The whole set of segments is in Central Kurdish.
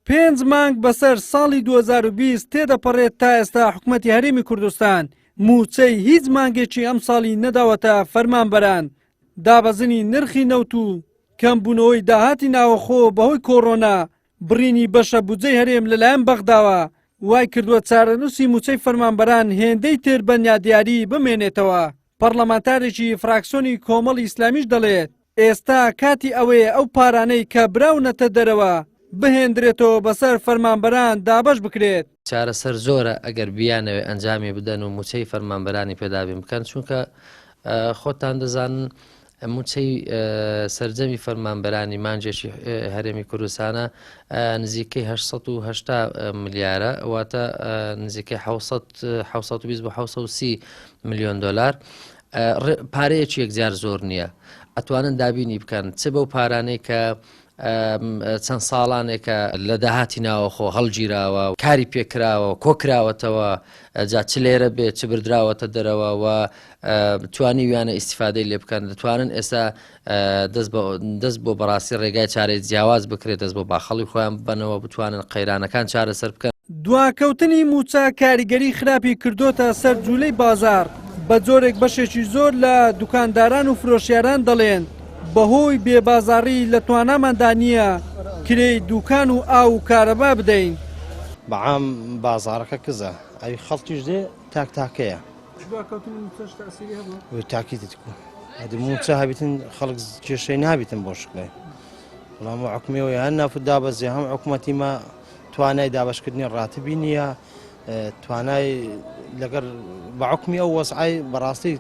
پێنج مانگ بەسەر ساڵی 2020 تێدەپەڕێت تا ئێستا حکومەتی هەرێمی کوردستان مووچەی هیچ مانگێکی ئەمساڵی نەداوەتە فەرمانبەران، دابەزینی نرخی نەوت و کەمبوونەوەی داهاتی ناوەخۆ بەهۆی کۆرۆنا، بڕینی بەشە بودجەی هەرێم لەلایەن بەغداوە وایکردووە چارەنووسی مووچەی فەرمانبەران هێندەی تر بە نادیاری بمێنێتەوە. پەڕلەمانتارێکی فراکسۆنی کۆمەڵی ئیسلامیش دەڵێت، ئێستا کاتی ئەوەیە ئەو پارانەی کە براونەتە دەرەوە بهێندرێتەوە بەسەر فەرمانبەران دابەش بکرێت. چارەسەر زۆرە ئەگەر بیانەوێ ئەنجامی بدەن و مووچەی فەرمانبەرانی پێ دابین بکەن، چونکە خۆتان دەزانن مووچەی سەرجەمی فەرمانبەرانی مانگێکی هەرێمی کوردستانە نزیکەی 880 ملیارە واتە نزیکەی 620 بۆ 630 میلیۆن دلار پارەیەکی یەکجار زۆر نییە ئەتوانن دابینی بکەن چ بەو پارانەی کە چەند ساڵانێکە لە داهاتی ناوەخۆ هەڵگیراوە کاری پێکراوە کۆکراوەتەوە جا چ لێرە بێت چ بردراوەتە دەرەوە و توانیویانە ئیسیفادەی لێ بکەن دەتوانن ئێستا دەست بۆ بەڕاستی ڕێگای چارەی جیاواز بکرێت دەست بۆ باخەڵی خۆیان ببەنەوە بتوانن قەیرانەکان چارەسەر بکەن. دواکەوتنی مووچە کاریگەری خراپی کردۆتە سەر جولەی بازاڕ، بە جۆرێک بەشێکی زۆر لە دوکانداران و فرۆشیاران دەڵێن، بەهۆی بێ بازاڕی لە تواناماندا نییە کرێی دوکان و ئاو و کارەبا بدەین. بە عام بازاڕەکە کزە، ئەوی خەڵکیش دێ تاک تاکەیە. دواکەوتنی مووچەش تەئسیری هەبووە؟ تاکیدت کو ئەدی مووچە هەبیتن خەڵک کێشەی نابیتن بۆ شکڵێ بەڵام حکومیەوە هەر نەفت دابەزێ هەم حکومەتی مە توانای دابەشکردنی ڕاتبی نییە توانای لەگەر بە حکومی ئەو وەزعای بەڕاستی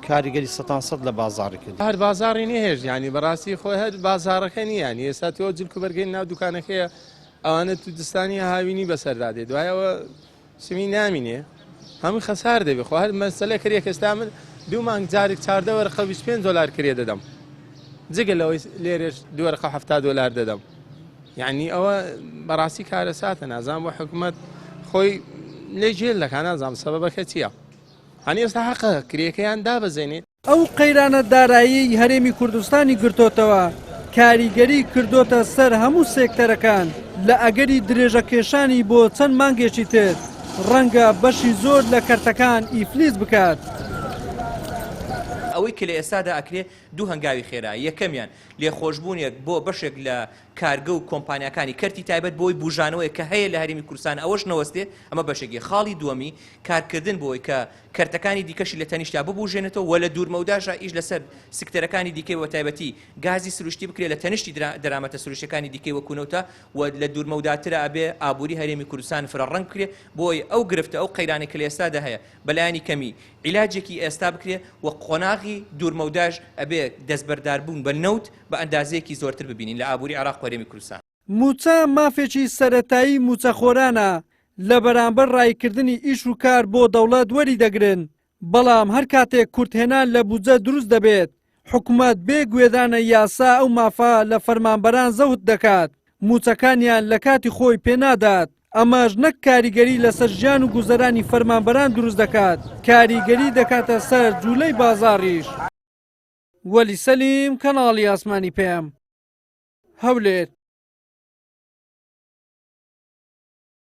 کاریگەری سەتان سەد لە بازاڕی کرد. هەر بازاڕی نەهێشت یانی بەڕاستی خۆی هەر بازاڕەکە نییە یانی ئێستا تۆ جلک و بەرگەی ناو دوکانەکەیە ئەوانە تو دستانی هاوینی بەسەردا دێ دوایەوە سمی نامینێ هەمووی خەسار دەبێ خۆ هەر مەسەلە کرێ کە ئێستا من دوو مانگ جارێک 14 وەرقە 25 دۆلار کرێ دەدەم جگە لەوەی لێرەش دوو وەرقە 70 دۆلار دەدەم یعنی ئەوە بەڕاستی کارەساتە نازانم بۆ حکومەت خۆی لێ جێل دەکا نازانم سەبەبەکە چییە هەنی ئێستا حەقە کرێکەیان دابەزێنێت. ئەو قەیرانە داراییەی هەرێمی کوردستانی گرتۆتەوە، کاریگەری کردۆتە سەر هەموو سێکتەرەکان، لە ئەگەری درێژەکێشانی بۆ چەند مانگێکی تر، ڕەنگە بەشی زۆر لە کەرتەکان ئیفلیج بکات. ئەوەی کە لە ئێستادا ئەکرێ دوو هەنگاوی خێرا، یەکەمیان لێخۆشبوونێک بۆ بەشێک لە کارگە و کۆمپانیاکانی کەرتی تایبەت بۆی بوژانەوەیە کە هەیە لە هەرێمی کوردستان ئەوەش نەوەستێ، ئەمە بەشێکی. خاڵی دووەمی، کارکردن بۆی کە کەرتەکانی دیکەشی لە تەنیشتا ببوژێنێتەوە و لە دوورمەوداشا ئیش لەسەر سکتەرەکانی دیکەی بەتایبەتی گازی سروشتی بکرێت لە تەنیشتی دەرامەتە سروشتیەکانی دیکەی وەکو نەوتە و لە دوورمەوداترا ئەبێ ئابووری هەرێمی کوردستان فرە ڕەنگ بکرێ بۆی ئەو گرفتە ئەو قەیرانەی کە لە ئێستادا هەیە بەلایەنی کەمی عیلاجێکی ئێستا بکرێ و قۆناغی دوورمەوداش ئەبێ دەستبەرداربوون بە نەوت بە ئەندازەیەکی زۆرتر ببینین لە ئابووری عێراق و هەرێمی کوردستان. مووچە مافێکی سەرەتایی مووچەخۆرانە، لە بەرامبەر ڕاییکردنی ئیش و کار بۆ دەوڵەت وەریدەگرن، بەڵام هەر کاتێک کورتهێنان لە بودجە دروست دەبێت، حکومەت بێ گوێدانە یاسا ئەو مافە لە فەرمانبەران زەوت دەکات، مووچەکانیان لە کاتی خۆی پێنادات، ئەمەش نەک کاریگەری لەسەر ژیان و گوزەرانی فەرمانبەران دروست دەکات، کاریگەری دەکاتە سەر جولەی بازاڕیش. وەلی سەلیم، کەناڵی ئاسمانی پەیام، هەولێر.